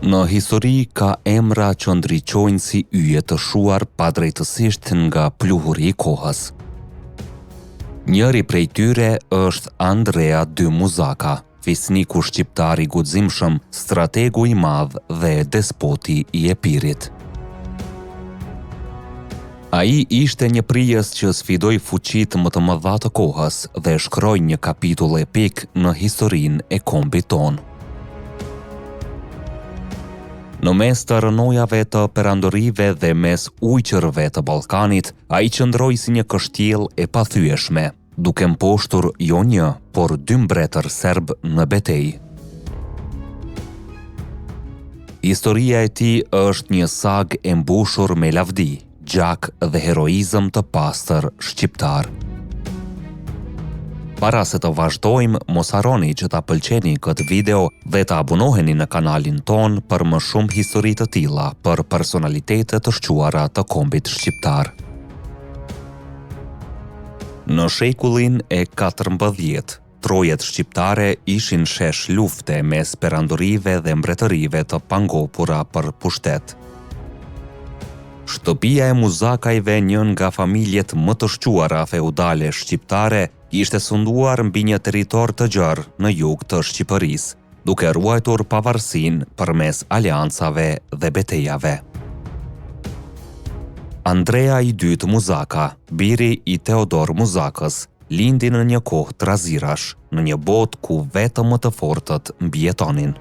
Në histori ka emra që ndriçojnë si yje të shuar padrejtësisht nga pluhuri i kohës. Njëri prej tyre është Andrea II Muzaka, fisniku shqiptar i guximshëm, strategu i madh dhe despoti i Epirit. Ai ishte një prijës që sfidoi fuqitë më të mëdha të kohës dhe shkroi një kapitull epik në historinë e kombit tonë. Në mes të rrënojave të perandorive dhe mes ujqërve të Ballkanit, ai qëndroi si një kështjellë e pathyeshme, duke mposhtur jo një, por dy mbretër serbë në betejë. Historia e tij është një sagë e mbushur me lavdi, gjak dhe heroizëm të pastër shqiptar. Para se të vazhdojmë, mos harroni që ta pëlqeni këtë video dhe të abonoheni në kanalin tonë për më shumë histori të tilla për personalitete të shquara të kombit shqiptar. Në shekullin e 14, trojet shqiptare ishin shesh lufte mes perandorive dhe mbretërive të pangopura për pushtet. Shtëpia e Muzakajve, një nga familjet më të shquara feudale shqiptare, kishte sunduar mbi një territor të gjerë në jug të Shqipërisë, duke ruajtur pavarësinë përmes aleancave dhe betejave. Andrea i Dytë Muzaka, biri i Teodor Muzakës, lindi në një kohë trazirash, në një botë ku vetëm më të fortët mbijetonin.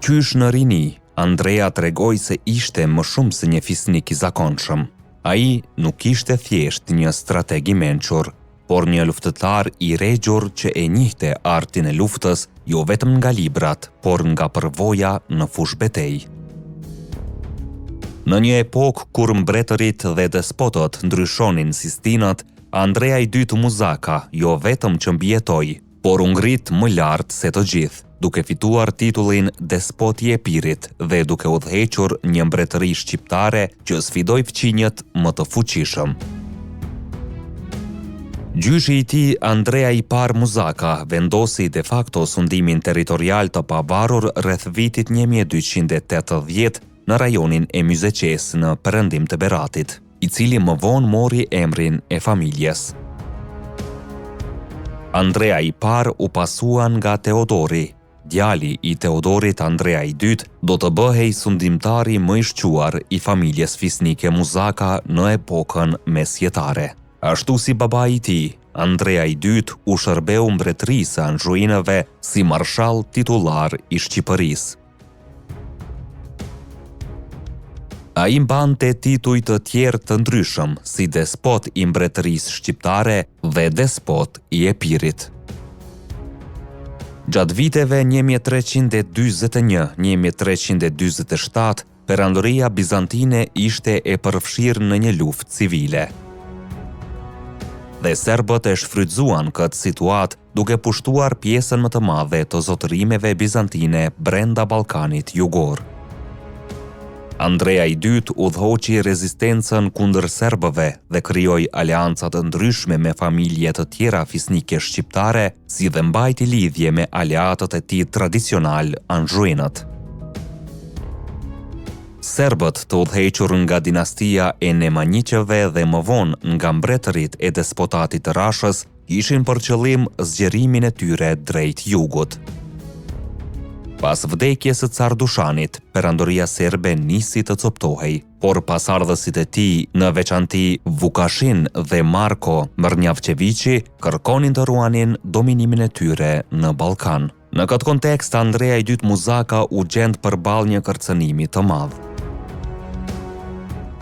Qysh në rini, Andrea tregoi se ishte më shumë se një fisnik i zakonshëm. Ai nuk ishte thjesht një strateg i mençur, por një luftëtar i regjur që e njihte artin e luftës jo vetëm nga librat, por nga përvoja në fushëbetejë. Në një epokë kur mbretërit dhe despotët ndryshonin si stinët, Andrea i Dytë Muzaka jo vetëm që mbijetoi, por u ngrit më lart se të gjithë, duke fituar titullin Despot i Epirit dhe duke udhëhequr një mbretëri shqiptare që sfidoi fqinjët më të fuqishëm. Gjyshi i tij, Andrea i Parë Muzaka, vendosi de facto sundimin territorial të pavarur rreth vitit 1280 në rajonin e Myzeqesë në perëndim të Beratit. i cili më vonë mori emrin e familjes. Andrea i Parë u pasua nga Teodori, djali i Teodorit Andrea i Dytë do të bëhej sundimtari më i shquar i familjes fisnike Muzaka në epokën mesjetare. Ashtu si babai i tij, Andrea i Dytë u shërbeu mbretërisë së Anzhuinëve si marshall titullar i Shqipërisë. Ai mbante tituj të tjerë të ndryshëm, si despot i Mbretërisë Shqiptare dhe despot i Epirit. Gjatë viteve 1341-1347, Perandoria Bizantine ishte e përfshirë në një luftë civile. Dhe serbët e shfrytëzuan këtë situatë duke pushtuar pjesën më të madhe të zotërimeve bizantine brenda Ballkanit Jugor. Andrea i Dytë udhëhoqi rezistencën kundër serbëve dhe krijoi aleanca të ndryshme me familje të tjera fisnike shqiptare, si dhe mbajti lidhje me aleatët e tij tradicionalë anzhuinët. Serbët, të udhëhequr nga dinastia e Nemanjiqëve dhe më vonë nga mbretërit e Despotatit të Rashës, kishin për qëllim zgjerimin e tyre drejt jugut. Pas vdekjes së Car Dushanit, perandoria serbe nisi të copëtohej, por pasardhësit e tij, në veçanti Vukashin dhe Marko Mrnjavçeviqi, kërkonin të ruanin dominimin e tyre në Ballkan. Në këtë kontekst, Andrea i Dytë Muzaka u gjend përballë një kërcënimi të madh.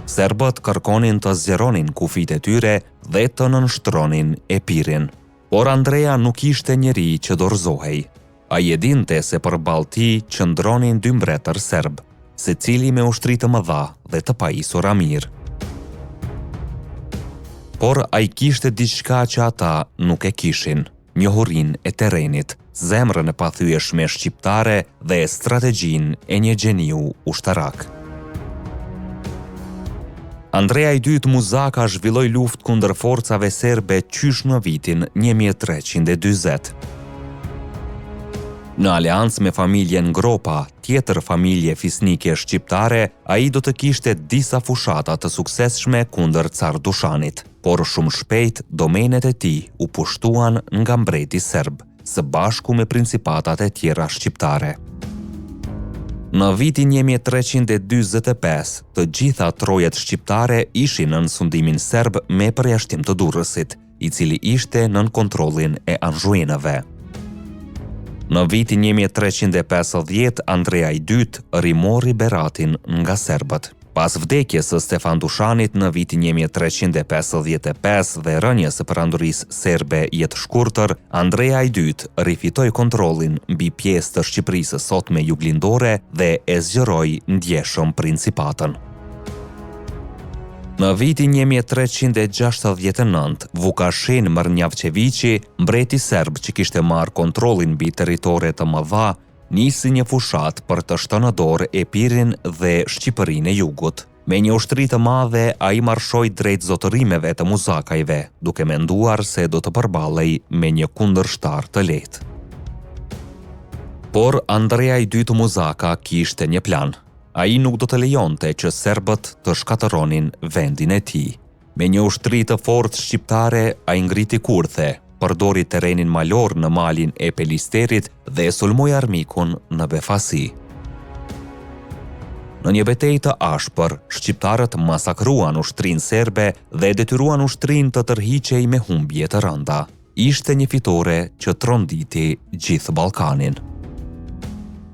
Serbët kërkonin të zgjeronin kufijtë e tyre dhe të nënshtronin Epirin. Por Andrea nuk ishte njeri që dorëzohej. Ai e dinte se përballë tij qëndronin dy mbretër serbë, secili me ushtri të mëdha dhe të pajisura mirë. Por ai kishte diçka që ata nuk e kishin. njohurinë e terrenit, zemrën e pathyeshme shqiptare dhe strategjinë e një gjeniu ushtarak. Andrea i Dytë Muzaka zhvilloi luftë kundër forcave serbe qysh në vitin 1340. Në aleancë me familjen Gropa, tjetër familje fisnike shqiptare, ai do të kishte disa fushata të suksesshme kundër Car Dushanit, por shumë shpejt domenet e tij u pushtuan nga mbreti serb, së bashku me principatat e tjera shqiptare. Në vitin 1345, të gjitha trojet shqiptare ishin nën sundimin serb me përjashtim të Durrësit, i cili ishte nën kontrollin e Anzhuinëve. Në vitin 1350, Andrea i Dytë rimori Beratin nga serbët. Pas vdekjes së Stefan Dushanit në vitin 1355 dhe rënies së perandorisë serbe jetëshkurtër, Andrea i Dytë rifitoi kontrollin mbi pjesë të Shqipërisë së sotme juglindore dhe e zgjeroi ndjeshëm principatën. Në vitin 1369, Vukashin Mrnjavçeviqi, mbreti serb që kishte marrë kontrollin mbi territore të mëdha, nisi një fushatë për të shtënë në dorë Epirin dhe Shqipërinë e Jugut. Me një ushtri të madhe, ai marshoi drejt zotërimeve të Muzakajve, duke menduar se do të përballej me një kundërshtar të lehtë. Por Andrea i Dytë Muzaka kishte një plan. Ai nuk do të lejonte që serbët të shkatërronin vendin e tij. Me një ushtri të fortë shqiptare, ai ngriti kurthe, përdori terrenin malor në malin e Pelisterit dhe e sulmoi armikun në befasi. Në një betejë të ashpër, shqiptarët masakruan ushtrinë serbe dhe e detyruan ushtrinë të tërhiqej me humbje të rënda. Ishte një fitore që tronditi gjithë Ballkanin.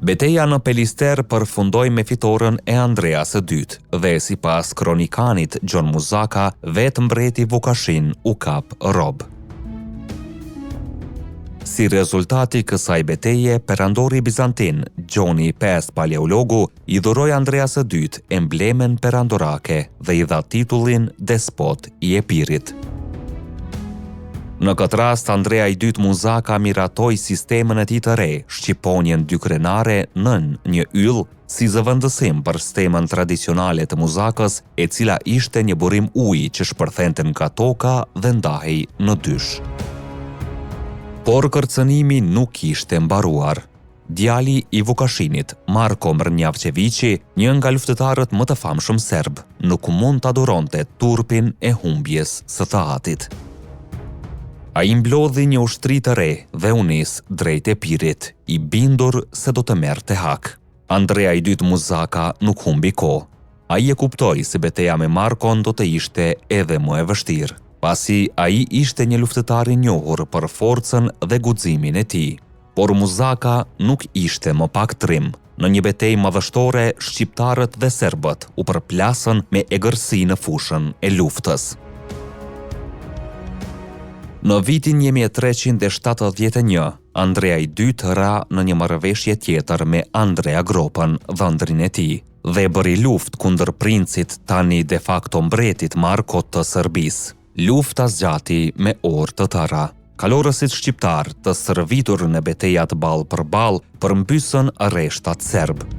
Beteja në Pelister përfundoi me fitoren e Andreas së Dytë dhe sipas kronikanit Gjon Muzaka, vetë mbreti Vukashin u kap rob. Si rezultat i kësaj beteje, perandori bizantin Gjoni V Paleologu i dhuroi Andreas së Dytë emblemën perandorake dhe i dha titullin Despot i Epirit. Në këtë rast, Andrea i Dytë Muzaka miratoi sistemën e tij të re, shqiponjën dykrenare nën një yll, si zëvendësim për stemën tradicionale të Muzakës, e cila ishte një burim uji që shpërthente nga toka dhe ndahej në dysh. Por kërcënimi nuk ishte mbaruar. Djali i Vukashinit, Marko Mrnjavçeviqi, një nga luftëtarët më të famshëm serbë, nuk mund ta duronte turpin e humbjes së të atit. Ai mblodhi një ushtri të re dhe u nis drejt Epirit, i bindur se do të merrte hak. Andrea i Dytë Muzaka nuk humbi kohë. Ai e kuptoi se beteja me Markon do të ishte edhe më e vështirë, pasi ai ishte një luftëtar i njohur për forcën dhe guximin e tij. Por Muzaka nuk ishte më pak trim. Në një betejë madhështore, shqiptarët dhe serbët u përplasën me egërsi në fushën e luftës. Në vitin 1371, Andrea i Dytë ra në një marrëveshje tjetër me Andrea Gropën, dhëndrin e tij, dhe bëri luftë kundër princit tani de facto mbretit Marko të Serbisë. Lufta zgjati me orë të tëra. Kalorësit shqiptarë, të stërvitur në betejat ballë për ballë, përmbysën rreshtat serbë.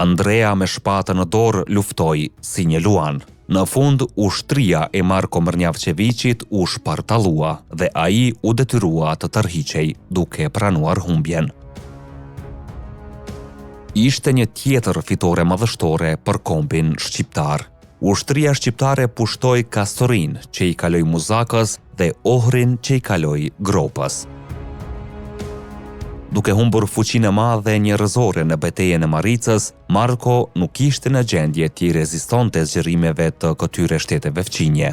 Andrea me shpatën në dorë luftoi si një luan. Në fund, ushtria e Marko Mrnjavçeviqit u shpartallua dhe ai u detyrua të tërhiqej, duke pranuar humbjen. Ishte një tjetër fitore madhështore për kombin shqiptar. Ushtria shqiptare pushtoi Kastorin, që i kaloi Muzakës, dhe Ohrin që i kaloi Gropës. Duke humbur fuqinë e madhe njerëzore në betejën e Maricës, Marko nuk ishte në gjendje t'i rezistonte zgjerimeve të këtyre shteteve fqinje.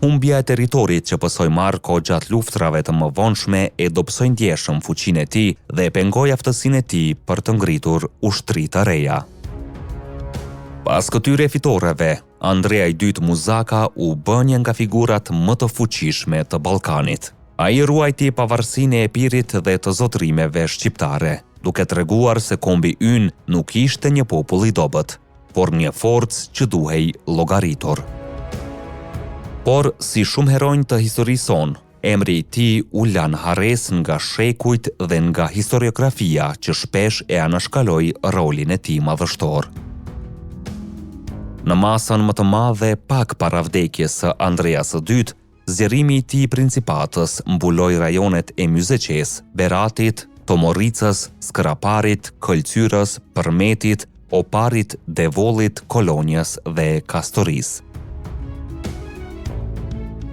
Humbja e territorit që pësoi Marko gjatë luftërave të mëvonshme e dobësoi ndjeshëm fuqinë e tij dhe e pengoi aftësinë e tij për të ngritur ushtri të reja. Pas këtyre fitoreve, Andrea i Dytë Muzaka u bë një nga figurat më të fuqishme të Ballkanit. Ai ruajti pavarësinë e Epirit dhe të zotërimeve shqiptare, duke treguar se kombi ynë nuk ishte një popull i dobët, por një forcë që duhej llogaritur. Por, si shumë heronj të historisë sonë, Emri i tij u la në harresë nga shekujt dhe nga historiografia që shpesh e anashkaloi rolin e tij madhështor. Në masën më të madhe, pak para vdekjes së Andreas së Dytë, Zgjerimi i tij i principatës mbuloi rajonet e Myzeqesë, Beratit, Tomorricës, Skraparit, Këlcyrës, Përmetit, Oparit, Devollit, Kolonjës dhe Kastorisë.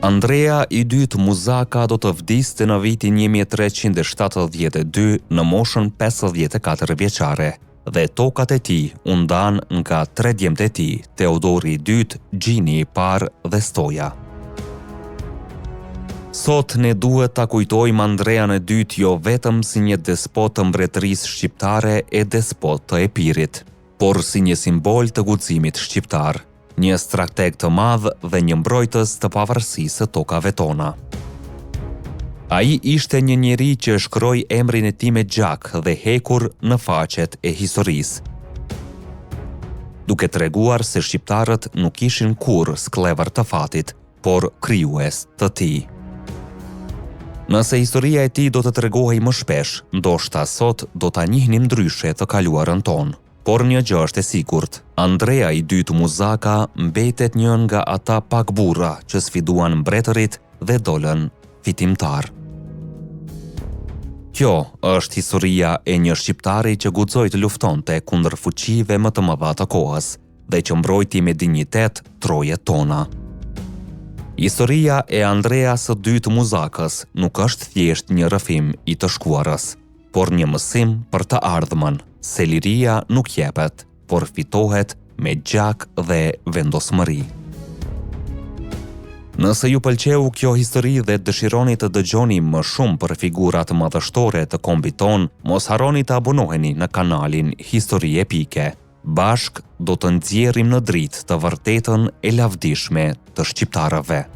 Andrea i Dytë Muzaka do të vdiste në vitin 1372 në moshën 54 vjeçare. dhe tokat e tij u ndanë nga tre djemtë e tij, Teodori i Dytë, Gjini i Parë dhe Stoja. Sot ne duhet ta kujtojmë Andrean e Dytë jo vetëm si një despot të mbretërisë shqiptare e despot të Epirit, por si një simbol të guximit shqiptar. Një strateg të madh dhe një mbrojtës të pavarësisë së tokave tona. Ai ishte një njeri që shkroi emrin e tij me gjak dhe hekur në faqet e historisë, duke treguar se shqiptarët nuk ishin kurrë skllevër të fatit, por krijues të tij. Nëse historia e tij do të tregohej më shpesh, ndoshta sot do ta njihnim ndryshe të kaluarën tonë. Por një gjë është e sigurt, Andrea i Dytë Muzaka mbetet një nga ata pak burra që sfiduan mbretërit dhe dolën fitimtarë. Kjo është historia e një shqiptari që guxoi të luftonte kundër fuqive më të mëdha të kohës dhe që mbrojti me dinjitet trojet tona. Historia e Andreas së Dytë Muzakës nuk është thjesht një rrëfim i të shkuarës. por një mësim për të ardhmen, se liria nuk jepet, por fitohet me gjak dhe vendosmëri. Nëse ju pëlqeu kjo histori dhe dëshironi të dëgjoni më shumë për figurat madhështore të kombit tonë, mos harroni të abonoheni në kanalin Histori Epike. Bashkë do të nxjerrim në dritë të vërtetën e lavdishme të shqiptarëve.